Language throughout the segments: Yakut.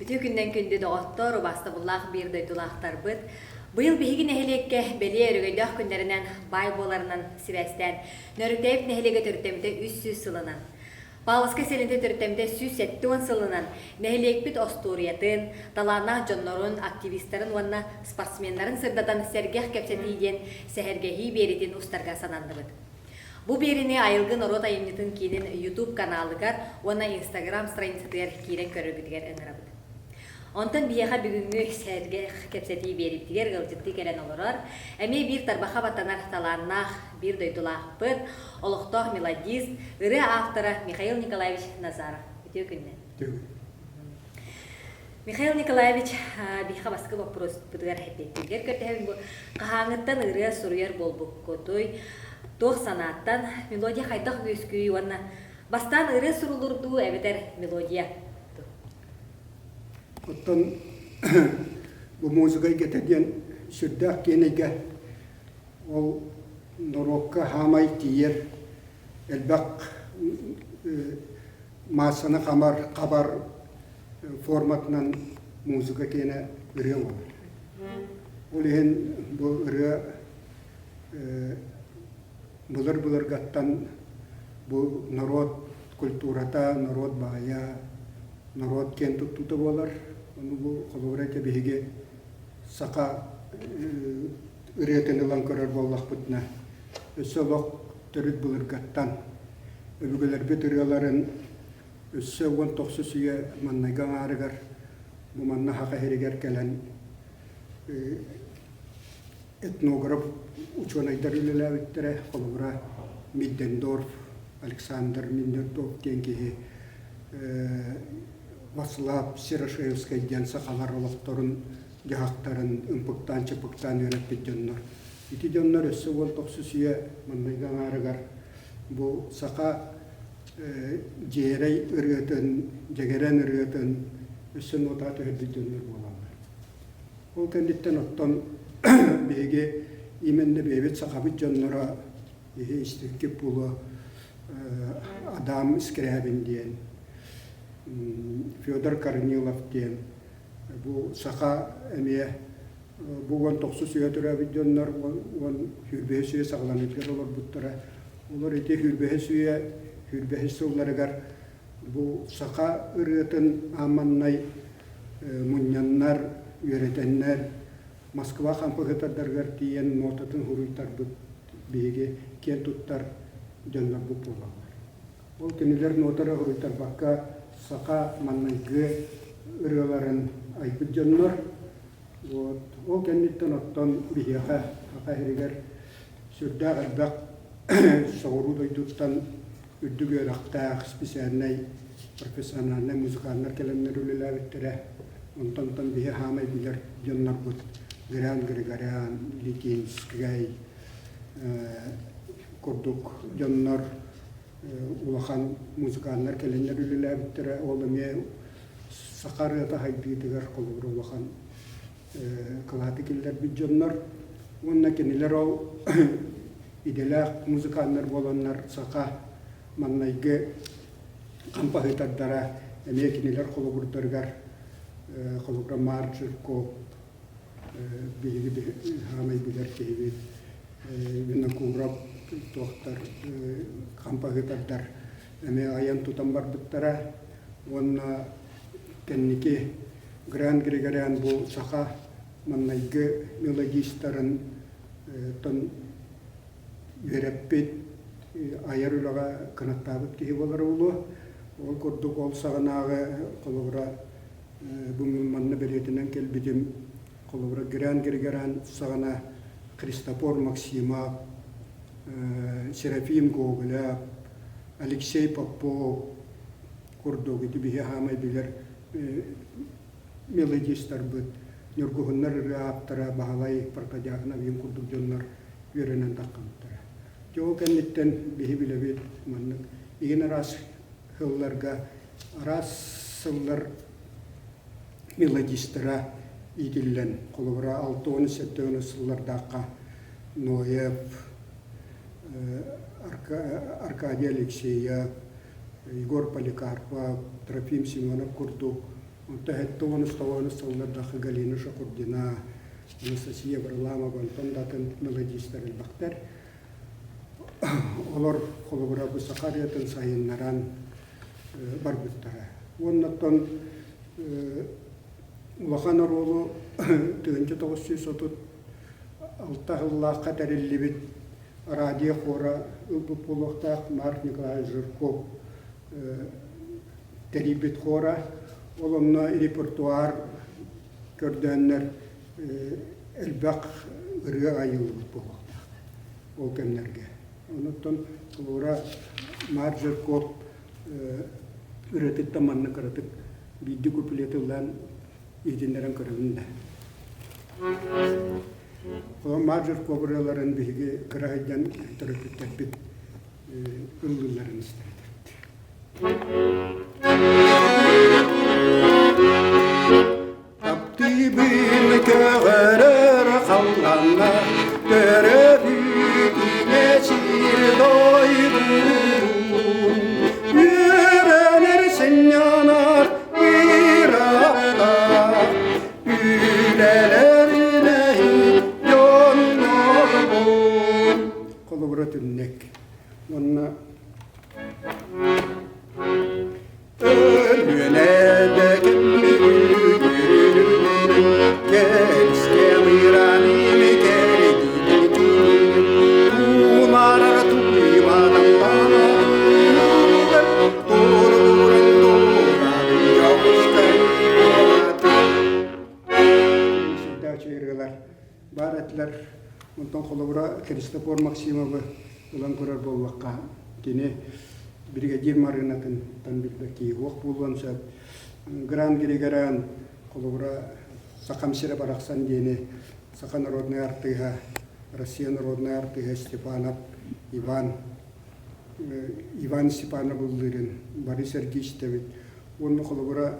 Үтүө күннэн күндү доҕоттор, убаастабыллаах биир дойдулаахтарбыт. Быйыл биһиги нэһилиэккэ бэлиэ өрөгөйдөөх күннэринэн баай буоларынан сибээстээн Нөрүктээбит нэһилиэгэ төрүттэммитэ 300 сылынан Павловскай сэлиэнньэ төрүттэммитэ 170 сылынан нэһилиэкпит остуоруйатын, талааннаах дьоннорун, активистарын уонна спортсменнарын сырдатан сэргэх кэпсэтии диэн сэһэргэһии биэритин устарга сананныбыт. Бу биэриини Айылгы норуот айымньытын киинин YouTube каналыгар уонна Instagram страницатыгар киирэн көрөргүтүгэр ыҥырабыт. Онтон биһиэхэ бүгүҥҥү сэргэх кэпсэтии биэрибитигэр ыалдьыттыы кэлэн олорор, эмиэ биир тарбахха баттанар талааннаах биир дойдулаахпыт, олохтоох мелодист, ырыа автора Михаил Николаевич Назаров. Үтүө күннэн. Михаил Николаевич, биһиэхэ бастакы боппуруоспутугар эппиэттииргэр көрдөһөбүн. Бу хаһааҥҥыттан ырыа суруйар буолбуккутуй? Туох санааттан мелодия хайдах үөскүүй уонна бастаан ырыа суруллур дуу эбэтэр мелодия? Оттон бу музыка эйгэтэ диэн сүрдээх киэн эйгэ. Ол норуокка хаамай тиийэр элбэх маассаны хамар, хабар форматынан музыка киэнэ ырыа буолар. Ол иһин бу ырыа былыр-былыргаттан бу норуот культурата, норуот баайа, норуот киэн туттуута буолар. Ону бу холобура этэ биһиги саха ырыатын ылан көрөр буоллахпытына, өссө олох төрүт былыргаттан өбүгэлэрбит ырыаларын өссө 19 үйэ маннайгы аҥаарыгар бу манна Саха сиригэр кэлэн этнограф учуонайдар үлэлээбиттэрэ. Холобура, Миддендорф, Александр Миддендорф диэн киһи Вацлав Серошевскай диэн сахалар олохторун дьаһахтарын ымпыктаан-чыпыктаан үөрэппит дьоннор. Ити дьоннор өссө 19 үйэ маҥнайгы аҥаарыгар бу саха дьиэрэй ырыатын, дьэгэрэн ырыатын өссө нуотаа түһэрбит дьоннор буолаллар. Ол кэнниттэн оттон биһиги именно бэйэбит сахабыт дьонноро иһи истиккит буолуо Адам Скрябин диэн, Федор Корнилов диэн бу саха эмиэ бу 19 үйэ төрөөбүт дьоннор уон сүүрбэһис үйэ саҕаланыытыгар олорбуттара. Олор ити сүүрбэһис үйэ сүүрбэһис сылларыгар бу саха ырыатын ааманнай мунньаннар, үөрэтэннэр Москва хампыһытардарыгар тиийэн нотатын суруйтарбыт биһиги киэн туттар дьоннорбут буолаллар. Ол кинилэр нота эрэ суруйтарбакка саха маҥнайгы ырыаларын айбыт дьоннор. Вот. Ол кэнниттэн оттон биһиэхэ Саха сиригэр сүрдээх элбэх соҕуруу дойдуттан үрдүк үөрэхтээх специальнай профессиональнай музыканнар кэлэннэр үлэлээбиттэрэ. Онтон биһи хаамай билэр дьоннорбут. Грян Григорян, Литинскэй курдук дьоннор улахан музыканнар кэлэннэр үлэлээбиттэрэ. Ол эмиэ саха ырыата сайдыытыгар холобура улахан кылааты киллэрбит дьоннор. Уонна кинилэр ол идэлээх музыканнар буоланнар саха маҥнайгы хампаһыытардара эмиэ кинилэр холобурдарыгар холобура Марк Жирков биһиги саамай билэр киһибит Винокуров туохтар хампаһыытардар эмиэ айан-тутан барбыттара уонна кэнники Гран Григорян бу саха маҥнайгы мелодистарын тон үөрэппит, айар үлэҕэ кынаттаабыт киһи буолара буолуо. Ол курдук ол саҕанааҕы холобура бу манна бэлиэтинэн кэлбитим холобура Гран Григорян саҕана Христофор Максимов, Серафим Гоголев, Алексей Попов курдук ити биһи хаамай билэр мелодистарбыт, Ньургуһуннар ырыа ааптара Баһылай Протодьяконов ийэм курдук дьоннор үөрэнэн таххыбыттара. Дьэ ол кэнниттэн биһи билэбит маннык игин араас сылларга араас сыллар мелодистара иитиллэн, холобура 60-70 сыллардаахха Ноев, Аркадий Алексеев, Егор Поликарпов, Трофим Семенов курдук, онтон 70-90 сыллардаахха Галина Шакурдина, Анастасия Варламова, онтон да атын мелодистар элбэхтэр. Олор холобура бу саха ырыатын сайыннаран барбыттара. Уонна оттон улахан оруолу 1936 сыллаахха тэриллибит радио хора ылбыт буолуохтаах Марк Николаевич Жирков тэрийбит хора. Ол онно репертуар көрдөөннөр элбэх ырыа айыллыбыт буолуохтаах ол кэмнэргэ. Онуттан холобура Марк Жирков ырыатыттан манна кыратык биирдии куплет ыллаан иһитиннэрэн көрөбүн да. Холобура Марк Жирков ырыаларын биһиги кыра сылдьан төрөппүттэрбит ыллыылларын истэр этибит. Таптыыбын көҕөрөр халлаҥҥа, төрөппүт ийэ сир дойдубун. Үөрэнэр сынньанар ыраахтаах, үлэлэр үлэһит дьоннорбун. Холобура түннүк. Уонна Баар этилэр. Онтон холобура Христофор Максимовы ылан көрөр буоллахха, кини биригэдьиир Марыынатыттан билбэт киһи суох буолуон сөп. Гран Григорян холобура Сахам сирэ барахсан диэни саха народнай артыыһа, Россия народнай артыыһа Степанов Иван Иван Степанов ыллыырын бары сэргии истэбит. Уонна холобура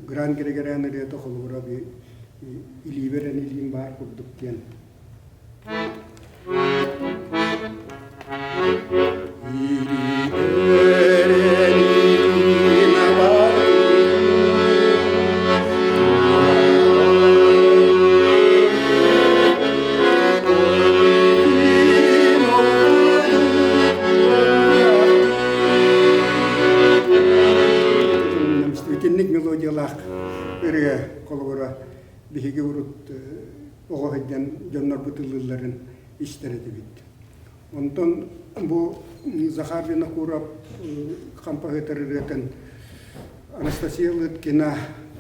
Гран Григорян ырыата холобура илиибэр эн илиим баар курдук диэн Итинник мелодиялаах ырыа холобура биһиги урут оҕо сылдьан дьоннорбут ыллыылларын истэр этибит. Онтон бу Захар Винокуров хампаһыытар ырыатын Анастасия Лыткина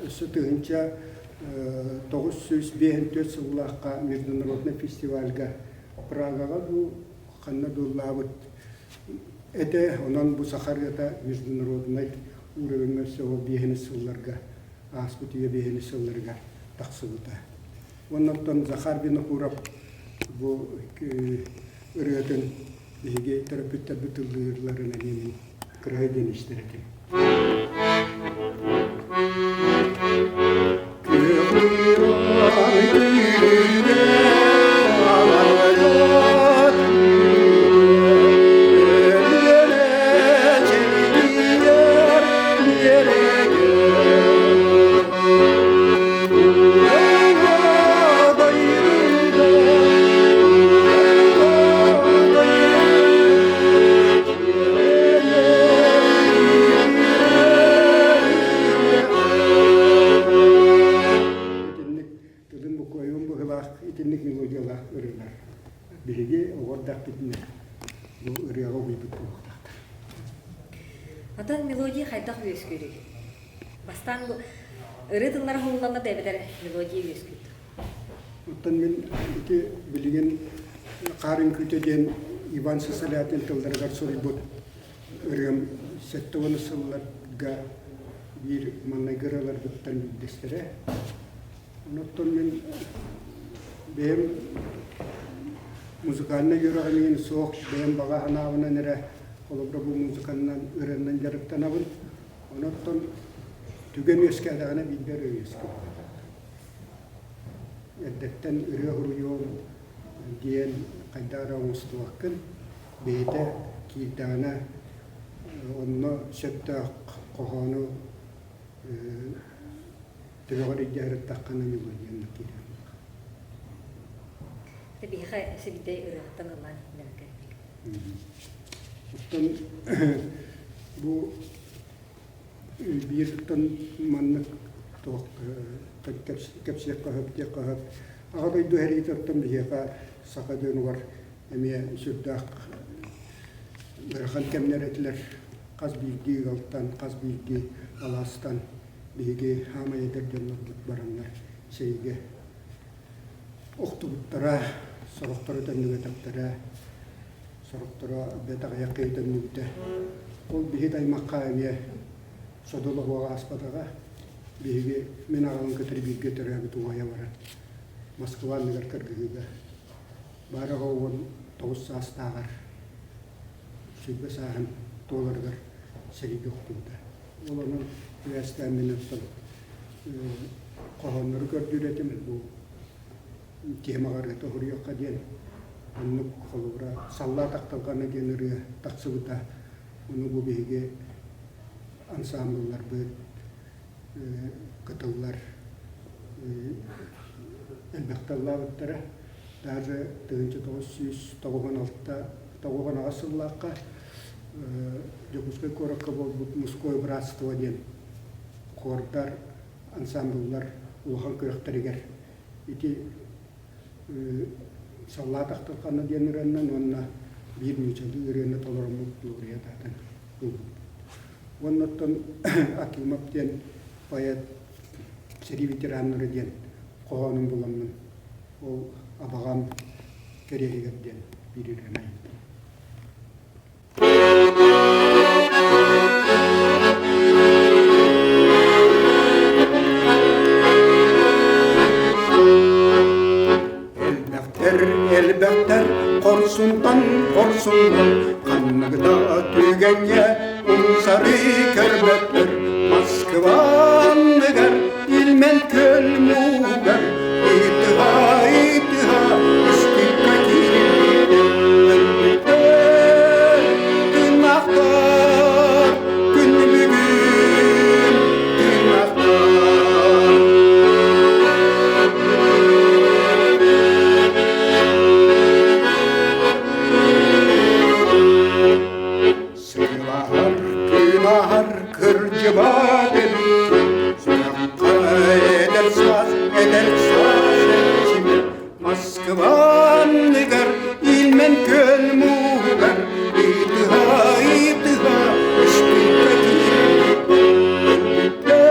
өссө 1954 сыллаахха международнай фестивальга Прагаҕа дуу, ханна дуу ыллаабыт этэ. Онон бу саха ырыата международнай уровеҥҥа өссө ол биэһинис сылларга ааспыт үйэ биэһинис сылларыгар тахсыбыта. Уонна оттон Захар Винокуров бу ырыатын биһиги төрөппүттэрбит ыллыылларын эмиэ мин кыраһы диэн истэр этим. Итинник тылын буквайын быһылаах итинник мелодиялаах ырыалар биһиги оҕо эрдэхпитинэ бу ырыаҕа угуйбут буолуохтаахтар. Отон мелодия хайдах үөскүүрүй? Бастаан бу ырыа тыллара уһуллаллар да эбэтэр мелодия үөскүүр. Оттон мин ити билигин Хаар үҥкүүтэ диэн Иван Сысолятин тылларыгар суруйбут ырыам 70 сылларга биир маҥнайгы ырыаларбыттан биирдэстэрэ. Онон мин бэйэм музыкальнай үөрэҕим иһин суох, бэйэм баҕа санаабынан эрэ холобура бу музыканнан ырыаннан дьарыктанабын. Онон түгэн үөскээтэҕинэ биирдэ ырыа үөскүүр. Эрдэттэн ырыа суруйуом диэн хайдах эрэ оҥостубаккын, бэйэтэ киирдэҕинэ онно сөптөөх хоһоону төбөҕөр илдьэ сырыттаххына мелодиянан киирэр. Биһиэхэ сибидэй ырыаттан ыллаан иһиннэргэ. Оттон бу биир маннык туох кэпсиэххэ сөп диэххэ сөп. Аҕа дойду сэриититтэн биһиэхэ саха дьонугар эмиэ сүрдээх ыарахан кэмнэр этилэр. Хас биирдии ыалтан, хас биирдии алаастан биһиги хаамай эдэр дьоннорбут бараннар сэриигэ охтубуттара, сорохторо төннүбэтэхтэрэ, сорохторо бэрт аҕыйах киһи төннүбүтэ. Ол биһи аймахха эмиэ содул оһуоҕа ааспатаҕа. Биһиги мин аҕабын кытары бииргэ төрөөбүт убайа баран Москва анныгар кыргыһыыга баара 19 саастааҕар 20 сааһын туоларыгар сэриигэ охтубута. Ол онон сибээстээн мин оттон хоһооннору көрдүүр этим бу темаҕа ырыата уһуруйуохха диэн оннук холобура «Саллаат ахтылҕана» диэн ырыа тахсыбыта. Ону бу биһиги ансаамбылларбыт кытыллар элбэхтэ ыллаабыттара. Даже 1996 98 сыллаахха Дьокуускай куоракка буолбут «Мужское братство» диэн хордар, ансаамбыллар улахан күрэхтэригэр ити «Саллаат ахтылҕана» диэн ырыаннан уонна биир нууччалыы ырыаны толороммут лауреат аатын ылбыппыт. Уонна оттон Акимов диэн поэт сэрии ветераннара диэн хоһоонун буламмын ол абаҕам кэриэһигэр диэн биир ырыаны айбытым. Элбэхтэр, элбэхтэр, хорсунтан хорсуннар, ханнык да түгэҥҥэ умсары көрбөттөр. Москва анныгар, Ильмен күөл муугар, ыйтыһа, ыйтыһа, ыстыкка киирбиттэр, өлбүттэр, тыыннаахтар, күн бүгүн тыыннаахтар. Сылаһар, кынаһар, кырдьыбат эбиккин, сүрэххэ эдэр саас, эдэр саас эрчимэ, Москва анныгар, Ильмен күөл мууһугар, ыйтыһа, ыйтыһа, ыстыыкка киирбиттэр, өлбүттэр,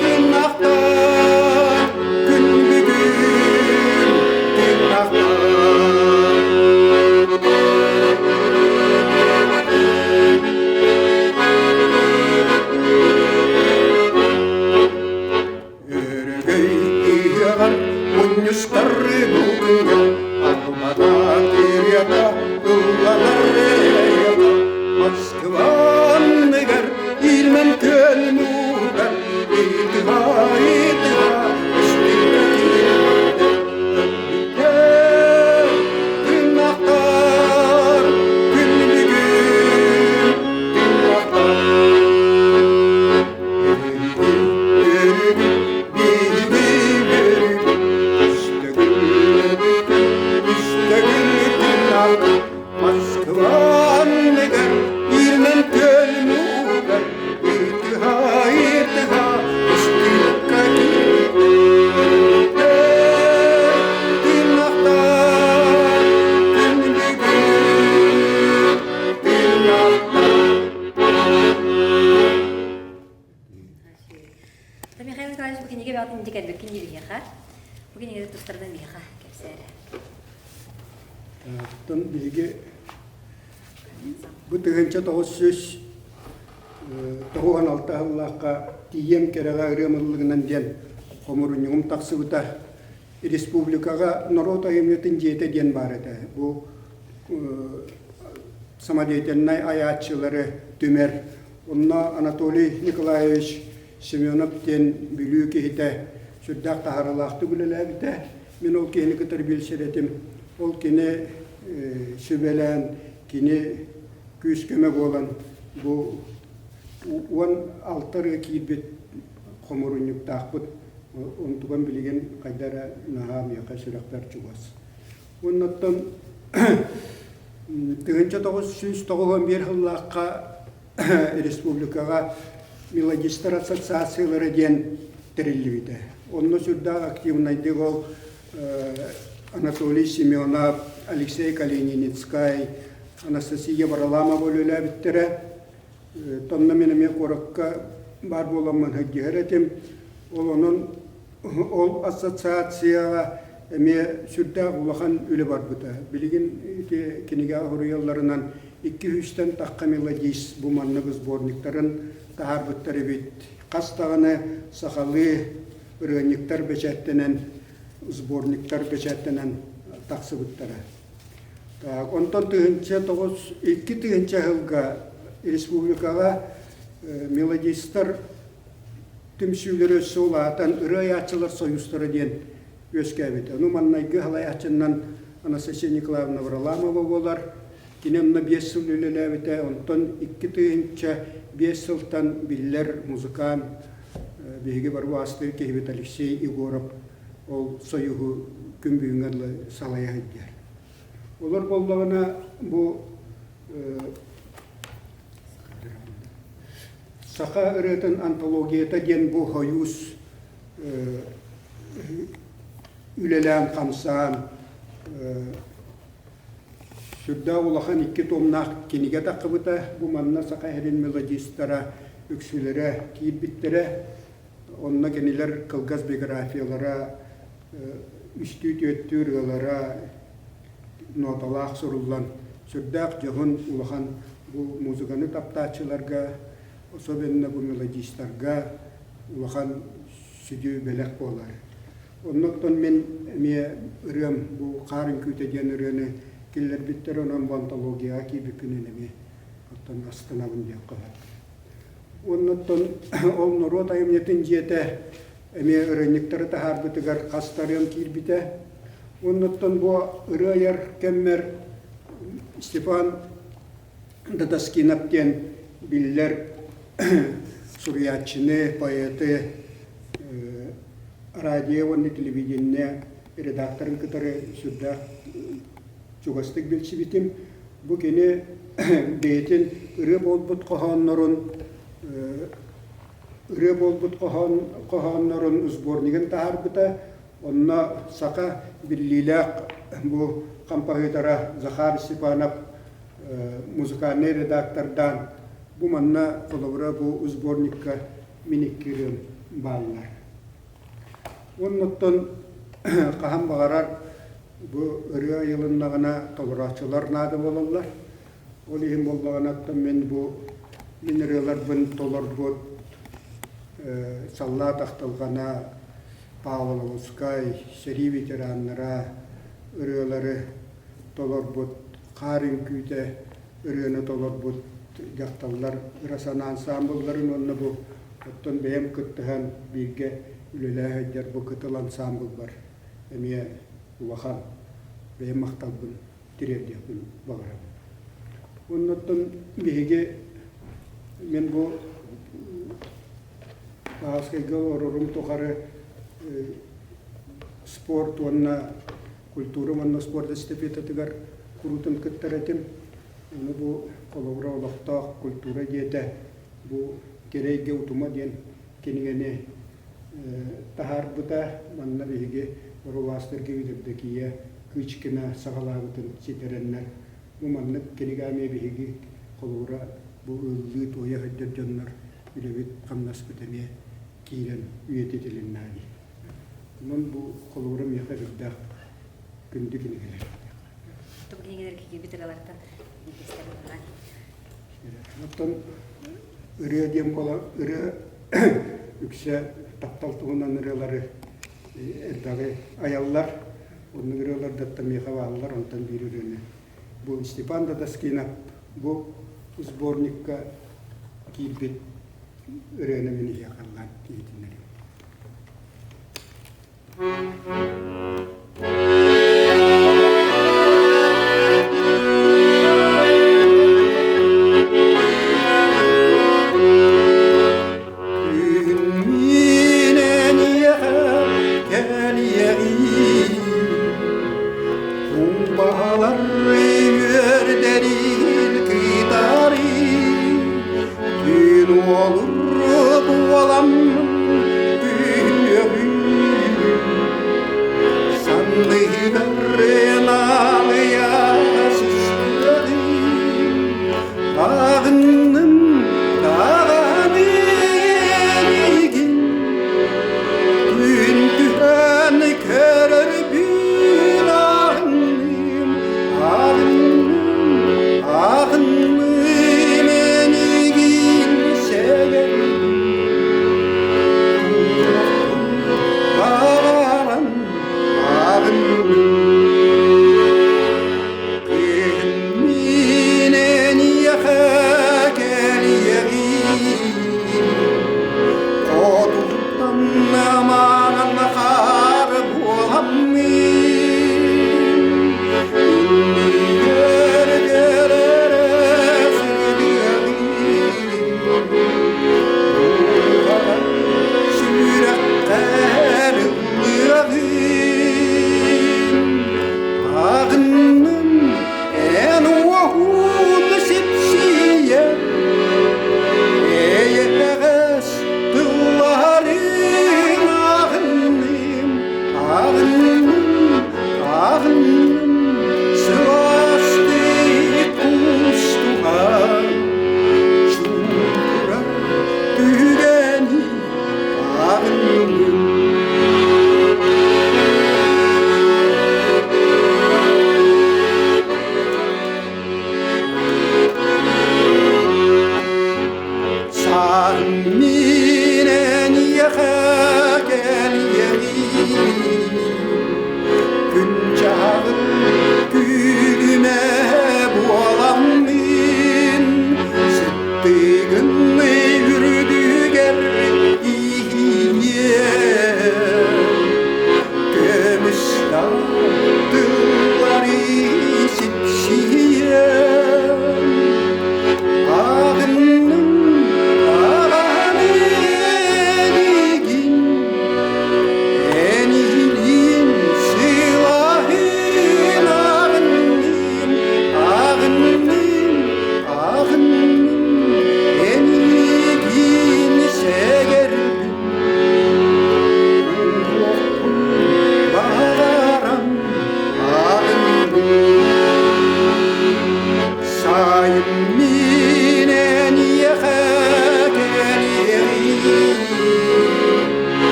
тыыннаахтар, күн бүгүн тыыннаахтар. Өрөгөй ыһыаҕар бу күҥҥэ Албана ырыата ылланар ырыата Москва анныгар Ильмен күөл мууһугар Ыытыга ыытыга Өстүккэ киирбэттэр Өлбүттэр тыыннаахтар Күн бүгүн тыыннаахтар Москва-анныгар Ирмен күөл муугар Ытыһа, ытыһа, ыстыыкка киирбиттэр Тыыннаахтар күн бүгүн тыыннаахтар. Михаил Николаевич, бу кинигэ бэҕэтин инди кэлбиккин дии биһиэхэ. Бу кинигэни тустарынан биһиэхэ кэпсээ. Оттон биһиги бу 1996 сыллаахха тиийиэм кэрэҕэ ырыам ыллыгынан диэн хомурунньугум тахсыбыта. Республикаҕа норуот айымньытын дьиэтэ диэн баар этэ. Бу самодеятельнай айааччылары түмэр. Онно Анатолий Николаевич Семенов диэн Бүлүү киһитэ сүрдээх таһаарыылаахтык үлэлээбитэ. Мин ол киһини кытары билсэр этим. Ол кини сүбэлээн, кини күүс-көмө буолан бу 16 ырыа киирбит хомуурунньуктаахпыт. Онтуган билигин хайда эрэ наһаа миэхэ сүрэхпэр чугас. Уоннаттан 1991 сыллаахха республикаҕа мелодистар ассоциациялара диэн тэриллибитэ. Онно сүрдээх активнайдык ол Анатолий Семенов, Алексей Калининецкай, Анастасия Варламова үлэлээбиттэрэ. Тонно мин эмиэ куоракка баар буоламмын сылдьыһар этим. Ол онон ол ассоциацияҕа эмиэ сүрдээх улахан үлэ барбыта. Билигин ити кинигэҕэ суруйалларынан икки сүүстэн тахха мелодист бу маннык сборниктарын таһаарбыттар эбит. Хас даҕаны сахалыы ырыанньыктар бэчээттэнэн, сборниктар бэчээттэнэн тахсыбыттара. Так, онтон 1009 2000 сылга республикаҕа мелодистар түмсүүлэрэ өссө улаатан ырыа айааччылар союзтара диэн үөскээбитэ. Ону маннайгы салайааччынан Анастасия Николаевна Варламова буолар. Кини онно 5 сыл үлэлээбитэ, онтон 2005 сылтан биллэр музыкант, биһиги бары убаастыыр киһибит Алексей Егоров ол союһу күн бүгүҥҥэ дылы салайа сылдьар. Олор буоллаҕына бу Саха ырыатын антологията диэн бу хойуус үлэлээн-хамсаан сүрдээх улахан икки томнаах кинигэ таххыбыта. Бу манна саха иһэрин мелодистара үксүлэрэ киирбиттэрэ. Онно кинилэр кылгас биографиялара, үстүү-түөртүү ырыалара ноталаах суруллан сүрдээх дьоһун улахан бу музыканы таптааччыларга, особенно бу мелодистарга улахан сүдү бэлэх буолар. Оннуттан мин эмиэ ырыам бу Хаар үҥкүүтэ диэн ырыаны киллэрбиттэр, онон бу антологияҕа киирбиппинэн эмиэ оттон астынабын диэххэ сөп. Оннуттан ол норуот айымньытын дьиэтэ эмиэ ырыанньыктары таһаарбытыгар хас да ырыам киирбитэ. Оннуттан бу ырыа айар кэммэр Степан Дадаскинов диэн биллэр суруйааччыны, поэты, радио уонна телевидение редакторын кытары сүрдээх чугастык билсибитим. Бу кини бэйэтин ырыа буолбут хоһооннорун ырыа буолбут хоһоон хоһооннорун сборнигын таһаарбыта. Онно саха биллиилээх бу хампаһыытара Захар Степанов музыкальнай редактордаан бу манна холобура бу сборникка мин икки ырыам бааллар. Оннуттан хаһан баҕарар бу ырыа айылыннаҕына толорооччулар наада буолаллар. Ол иһин буоллаҕына оттон мин бу мин ырыаларбын толорбут саллаат ахтылҕана. Павловскай, сэрии ветераннара ырыалары толорбут, хаар үҥкүүтэ ырыаны толорбут дьахталлар ыра санаа ансаамбылларын уонна бу оттон бэйэм кыттыһан бииргэ үлэлэһэ сылдьар бу Кытыл ансаамбылбар эмиэ улахан бэйэм махталбын тириэрдиэхпин баҕарабын. Уонна оттон биһиги мин бу Бааскайга олорорум тухары спорт уонна культура уонна спорт эстафетатыгар куруутун кыттар этим. Ону бу холобура олохтоох культура диэтэ бу Кэрэйгэ утума диэн кинигэни таһаарбыта. Манна биһиги Орулаастарга Евдокия Кычкина саҕалаабытын ситэрэннэр бу маннык кинигэ эмиэ биһиги холобура бу ыллыы туойа сылдьар дьоннор үлэбит-хамнаспыт эмиэ киирэн үйэтитилиннэ дии. Онон бу холобура миэхэ сүрдээх күндү кинигэлэр. Бу кинигэлэр киирбит ырыалартан биирдэстэрин ыллаан. Оттон ырыа диэн буола ырыа үксэ таптал туһунан ырыалары элбэҕи айаллар. Оннук ырыалар да миэхэ бааллар, онтон биир ырыаны. Бу Степан Дадаскинов бу сборникка киирбит ырыаны мин иһиэхэ ыллаан иһитиннэриэм. Кумбаһалар үөрдэрин кыытарын Түүн уолур буолам түһүөҕүм. Санныгар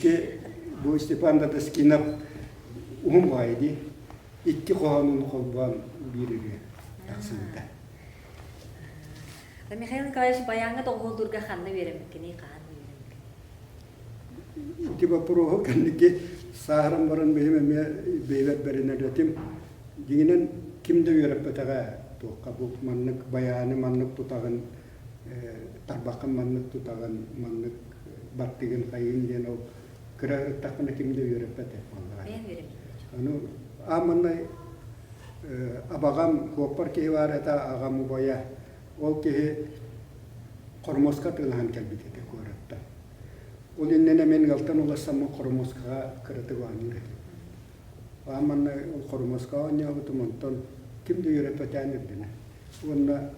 Ити бу Степан Дадаскинов уһун баҕайы дии. Икки хоһоонун холбоон биир ырыа тахсыбыта. Михаил Николаевич байааҥҥа доҕуһуоллуурга ханна үөрэммиккиний, хаһан үөрэммиккиний? Ити боппуруоһу кэнники сааһыран баран бэйэм эмиэ бэйэбэр бэринэр этим. Дьиҥинэн ким да үөрэппэтэҕэ туохха бу маннык байааны маннык тутаҕын, тарбаххын маннык тутаҕын, маннык баттыгын хайыгын диэн ол кыра ырыттахпына ким да үөрэппэт буоллаҕа. Ону аан маҥнай абаҕам куоппар киһи баар этэ, аҕам убайа. Ол киһи хормуоска атыылаһан кэлбит этэ куораттан. Ол иннинэ мин ыалтан уларсаммын хормуоскаҕа кыратык оонньуур этим. Аан манна ол хормуоскаҕа оонньообутум, онтон ким да үөрэппэтээн үрдүнэ. Уонна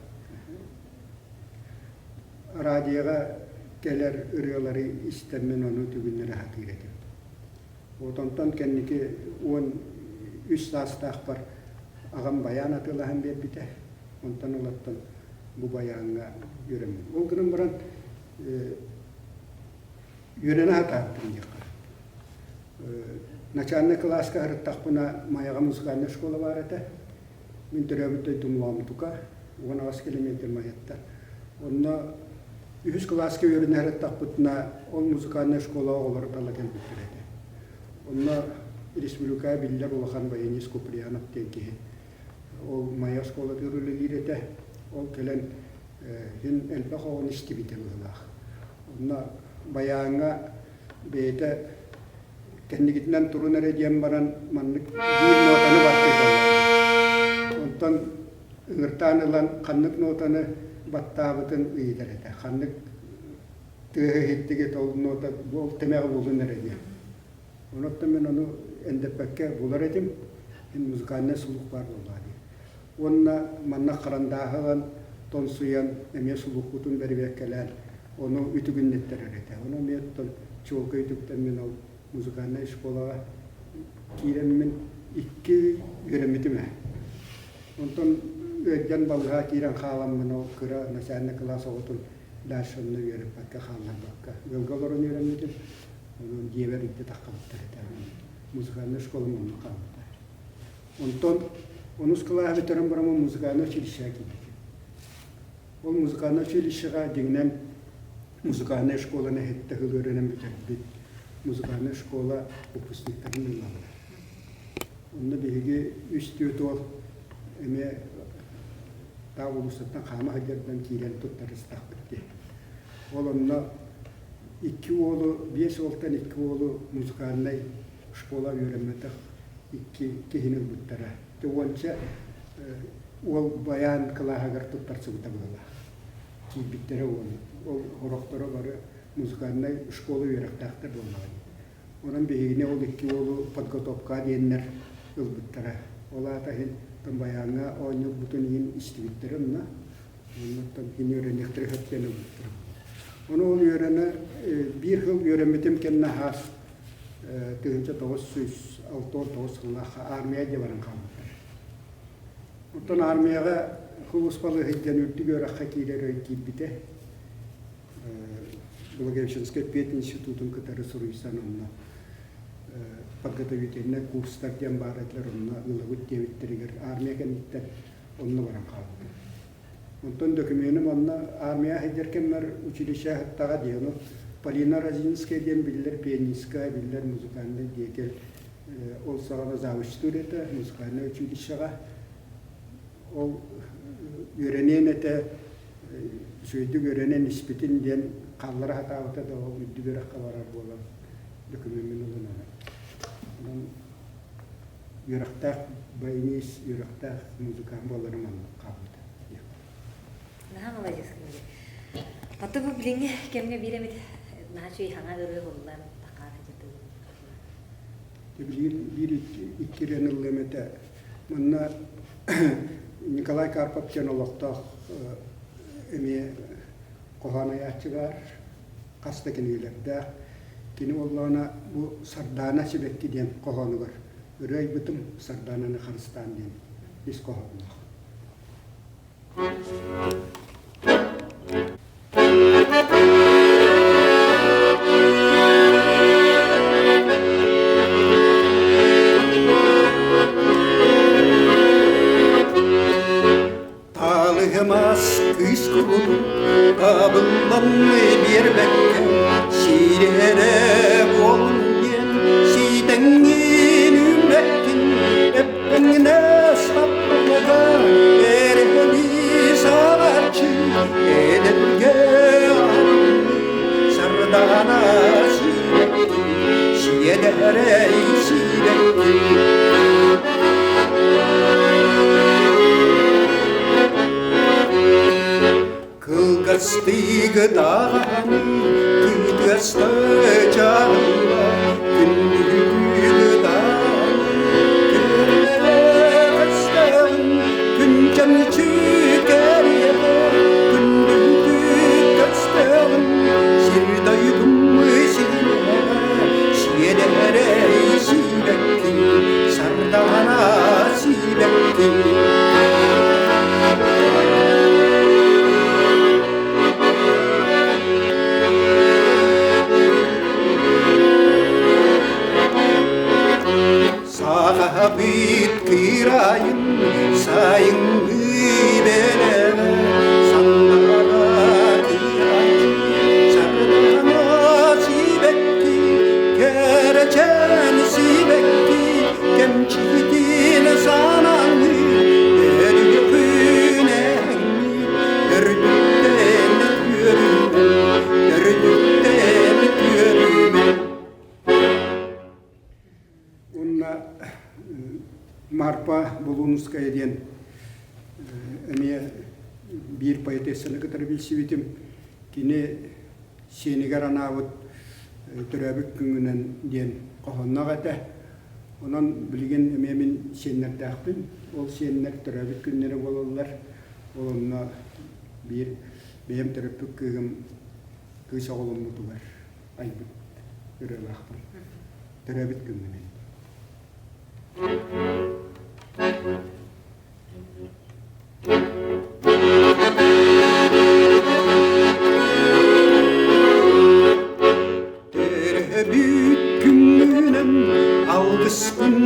радиоҕа кэлэр ырыалары истэммин ону түгүннэрэ сатыыр этим. Вот онтон кэнники 13 саастаахпар аҕам байаан атыылаһан биэрбитэ. Онтон ылаттан бу байааҥҥа үөрэммит. Ол гынан баран үөрэнэ сатаабытым диэххэ. Начальнай кылааска сырыттахпына Майаҕа музыкальнай школа баар этэ. Мин төрөөбүт дойдум Лоомтука, 18 километр Майаттан. Онно үһүс кылааска үөрэнэ сырыттахпытына ол музыкальнай школа оҕолоро тала кэлбиттэр этэ. Онно республикаҕа биллэр улахан баянист Куприянов диэн киһи ол Майа оскуолатыгар үлэлиир этэ. Ол кэлэн син элбэх оҕону истибитэ быһыылаах. Онно байааҥҥа бэйэтэ кэннигитинэн турун эрэ диэн баран маннык биир нотаны баттыыр буолла. Онтон ыҥыртаан ылан ханнык нотаны баттаабытын ыйытар этэ. Ханнык тыаһы иһиттигит ол нота ол тэмэҕи булун эрэ диэн. Онон мин ону эндэппэккэ булар этим. Мин музыкальнай слух баар буоллаҕа дии. Уонна манна харандааһы ылан тонсуйан эмиэ слухпутун бэрэбиэркэлээн ону үтүгүннэттэрэр этэ. Ону эмиэ оттон чуолкай үтүктэн мин ол музыкальнай школаҕа киирэммин икки үөрэммитим ээ. Онтон ыалдьан балыыһа киирэн хааламмын ол кыра начальнай кылаас оҕотун дальше онно үөрэппэккэ хаалларбакка ыалга олорон үөрэммитим. Онон дьиэбэр илдьэ таххабыттар этэ. Музыкальнай школам онно хаалбыта. Онтон онус кылааһы бүтэрэн бараммын музыкальнай училищеҕа киирбитим. Ол музыкальнай училищеҕа дьиҥинэн музыкальнай школаны иһиттэ сыл үөрэнэн бүтэрбит. Музыкальнай школа выпускниктарын ылаллар. Онно биһиги үс-түөрт уол эмиэ таа улуустартан хаама сылдьардан киирэн туттарыстахпыт дии. Ол онно икки уолу, биэс уолтан икки уолу музыкальнай школа үөрэммэтэх икки киһини ылбыттара. Ити уонча уол байаан кылааһыгар туттарсыбыта быһыылаах. Киирбиттэрэ уону. Ол сорохторо бары музыкальнай школа үөрэхтээхтэр буоллаҕа дии. Онон биһигини ол икки уолу подготовка диэннэр ылбыттара. Ол аата иһин байааҥҥа оонньуурбутун иһин истибиттэрэ онно. Оннуттан кини үөрэниэхтэрэ сөп диэн ылбыттара. Ону ол үөрэнэ биир сыл үөрэммитим кэннэ хаас 1969 сыллаахха армия дьэ баран хаалбыттар. Оттон армияҕа сулууспалыы сылдьан үрдүк үөрэххэ киирэр өй киирбитэ. Благовещенскай пединститутун кытары суруйсан онно подготовительнай курстар диэн баар этилэр, онно ылабыт диэбиттэригэр армия кэнниттэн онно баран хаалбытым. Онтон дөкүмүөнүм онно армия сылдьар кэммэр училище аһыттаҕа дии, ону Полина Розинская диэн биллэр пианистка, биллэр музыкальнай деятель ол саҕана завучтуур этэ музыкальнай училищеҕа. Ол үөрэниэн этэ, үчүгэйдик үөрэнэн испитин диэн хааллара сатаабыта да ол үрдүк үөрэххэ барар буолан дөкүмүөммүн ылынан. Онон үөрэхтээх баянист, үөрэхтээх музыкант буоларым оннук хаалбыта. Наһаа маладьыас киһи. Аты бу билиҥҥи кэмҥэ биир эмит наһаа үчүгэй хаҥа ырыа ыллан тахаара дьатыгын. Билигин биир икки ырыаны ыллыам этэ. Манна Николай Карпов диэн олохтоох эмиэ хоһоон айааччы баар, хас да кинигэлэрдээх. Кини буоллаҕына бу Сардаана сибэкки диэн хоһоонугар ырыа айбытым Сардаананы харыстаан диэн ис хоһоонноох. биэрбэккэ сиирэрэ буолун диэн сиитэҥҥин үүммэккин эппэҥнэс саппыга эрэһэлии саҕарчы эдэргэ сардаана сиибэкки сиэдэрэй сиибэкки Кылгастыгы даҕаны кытыаста дьаһалла күннүгү даҕаны күрмэлэҕэстэҕин күн-чэмчи кэриэтэ күндүтү көстөҕүн сир дойдум сиҥэҕэ сиэдэрэй сиибэкки сардаана сиибэкки Сахабыт кыырайын сайыҥҥы бэлэҕэ саннара кыырайын сардаҥа сибэкки кэрэчээн сибэкки кэмчитин санаҥы Өрүкүнэҥҥи өрүттэн үөрүүмэн өрүттэн үөрүүмэн Уонна Марпа Булунская диэн эмиэ биир поэтессаны кытары билсибитим. Кини сиэнигэр анаабыт төрөөбүт күҥүнэн диэн хоһоонноох этэ. Онон билигин эмиэ мин сиэннэрдээхпин. Ол сиэннэр төрөөбүт күннэрэ буолаллар. Ол онно биир бэйэм төрөппүт кыыһым кыыс оҕоломмутугар айбыт ырыалаахпын. Төрөөбүт күҥҥүнэн. Төрөбүт күҥҥүнэн алгыспын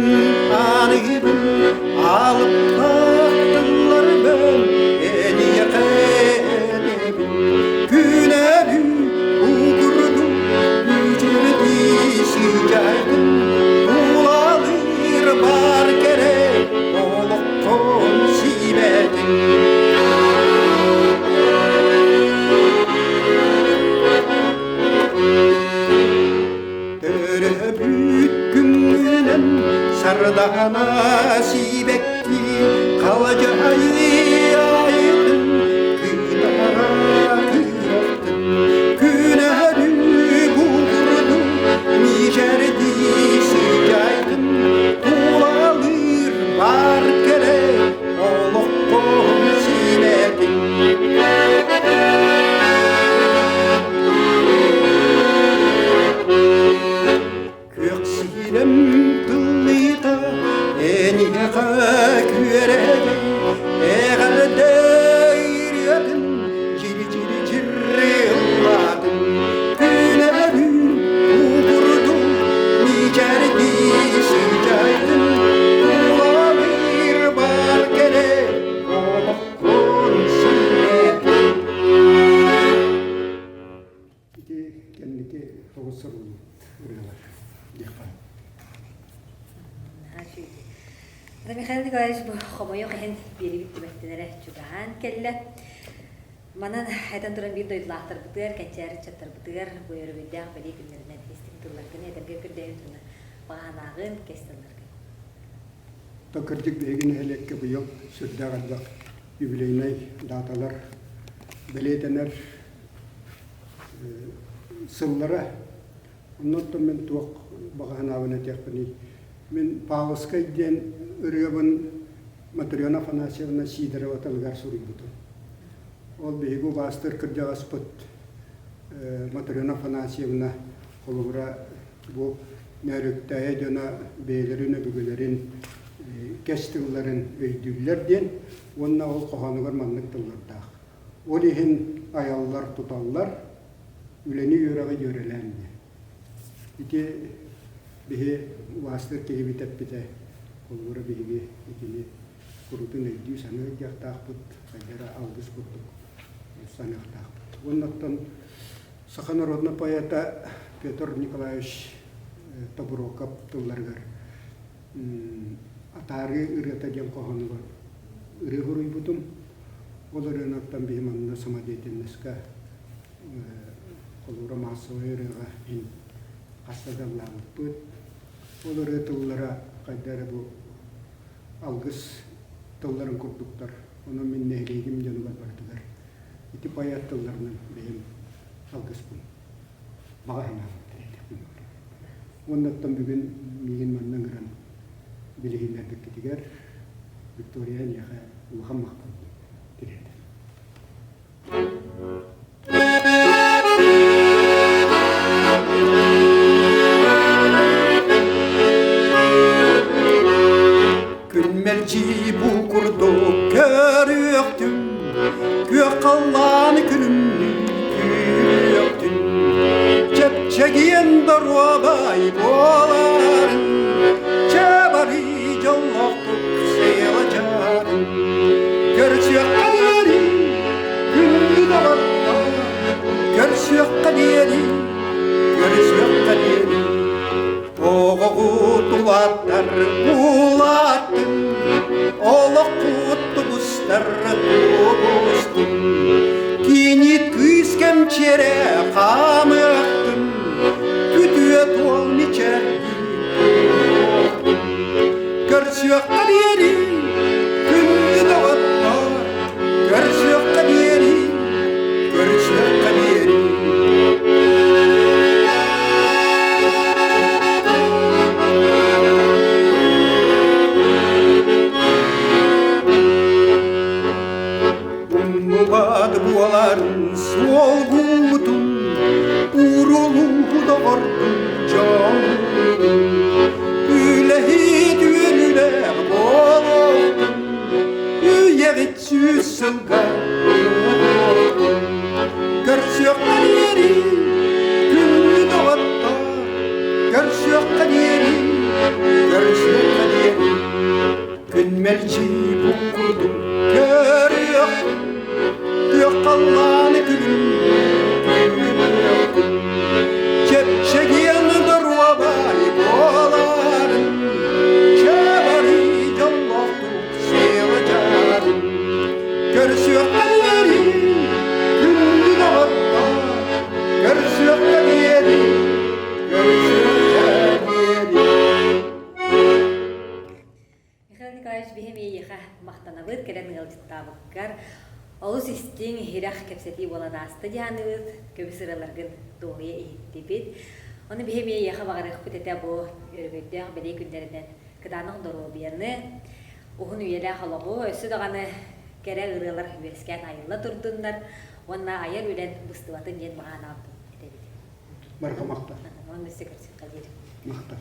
аныыбын, алыптаах тылларбын эниэхэ этэбин. Күнэбин курдук үчүрдии сыдьаайдым, тулалыыр бар кэрэ олоххун сиибэтин. Төрөппүт күҥҥүнэн сардаана сиибэкки халадьайы айытын кыытара кыырахтын күнэһэрү курдук мичэрдии сыдьаайдын тулалыыр бар кэрэ олоххун сиибэтин Күөх сирэм тыллыыта эниэхэ күөрэгэй эҕэрдэ ырыатын чири-чири-чирри ыллаатын күнэбүн курдук мичээрдии сыдьаайдын тулалыыр бар кэрэ олоххун сиэтин Ити кэнники тоҕус суруллубут ырыалар диэххэ. Михаил Николаевич бу хомойуох иһин биэрибит түбэлтэлэрэ чугаһаан кэллэ. Манан этэн туран биир дойдулаахтарбытыгар, кэнчээри ыччаттарбытыгар бу өрөгөйдөөх бэлиэ күннэринэн истиҥ тылларгын этэргэ көрдөһүн уонна баҕаанааҕын кэс тылларгын. То кырдьык биһиги нэһилиэккэ быйыл сүрдээх элбэх юбилейнай дааталар бэлиэтэнэр сыллара. Оннуттан мин туох баҕа санаабын этиэхпиний. Мин Павловскай диэн ырыабын Матрена Афанасьевна Сидорова тылыгар суруйбутум. Ол биһиги убаастыыр кырдьаҕаспыт Матрена Афанасьевна холобура бу Нөөрүктээйи дьоно бэйэлэрин өбүгэлэрин кэс тылларын өйдүүллэр диэн уонна ол хоһоонугар маннык тыллардаах. Ол иһин айаллар-туталлар, үлэни-үөрэҕи дьүөрэлээн диэн. Ити биһи убаастыыр киһибит эппитэ, холобура биһиги итини курутун өйдүү-саныы сылдьыахтаахпыт, хайдара алгыс курдук саныахтаахпыт. Уонна оттон Саха народнай поэта Петр Николаевич Тобуруокап тылларыгар «Атаарыы ырыата» диэн хоһоонугар ырыа суруйбутум. Ол ырыанаттан биһи манна самодеятельноска холуура маассабай ырыаҕа иһин хаста да ыллаабыппыт. Ол ырыа тыллара хайда эрэ бу алгыс тылларын курдуктар. Онон мин нэһилиэгим дьонугар барытыгар ити поэт тылларынан бэйэм алгыспын баҕа санаабын тириэрдиэхпин баҕарабын. Уонна оттон бүгүн миигин манна ыҥыран билиһиннэрбиккитигэр Виктория эйиэхэ улахан махталбын тириэрдэбин. Күн мэлдьи бу курдук көрүөхтүм, күөх халлааны күлүмнүү күүрүөхтүн. Чэпчэгиэн доруобай буоларын, чэбарыы дьоллоохтук сыалдьарын. Көрсүөххэ диэри, күндү доҕоттор, көрсүөххэ диэри, көрсүөххэ диэри. Оҕоҕут улааттар улааттын, олоххут тубустар тубустун. Кини кыыс кэмчиэрэ хаамыахтын, күтүө туол мичээрдии туруохтун. Көрсүөххэ диэри, күндү доҕоттор, көрсүөххэ диэри, көрсүөххэ диэри. Умнубат буоларын суолгутун, урулуу доҕордун дьоллуутун, үлэһит үөрүүлээх буолуохтун, үйэҕит сүүс сылга буолуохтун. Көрсүөххэ диэри, күндү доҕоттор, көрсүөххэ диэри, көрсүөххэ диэри. Күн мэлдьи бу курдук көрүөхпүн, күөх халлааны күлүм күлүөхпүн. Чэпчэгиэн доруобай буоларын, чэбэрий дьоллоохтук сылдьарын. Көрсүөххэ диэри, күндү доҕоттор, көрсүөххэ диэри, көрсүөххэ диэри. Михаил Николаевич биһи эйиэхэ махтанабыт, кэлэн ыалдьыттаабыккар. Олус истиҥ, иһирэх кэпсэтии буолан ааста диһааныбыт, көмүс ыраларгын дуоһуйа иһиттибит. Ону биһи эйиэхэ баҕарыахпыт этэ бу өрөгөйдөөх бэлиэ күннэринэн кытаанах доруобуйаны, уһун үйэлээх олоҕу, өссө даҕаны кэрэ ырыалар үөскээн айылла турдуннар уонна айар үлэн быстыбатын диэн баҕа санаабытын этэбит. Барҕа махтал. Онон өссө көрсүөххэ диэри. Махтал.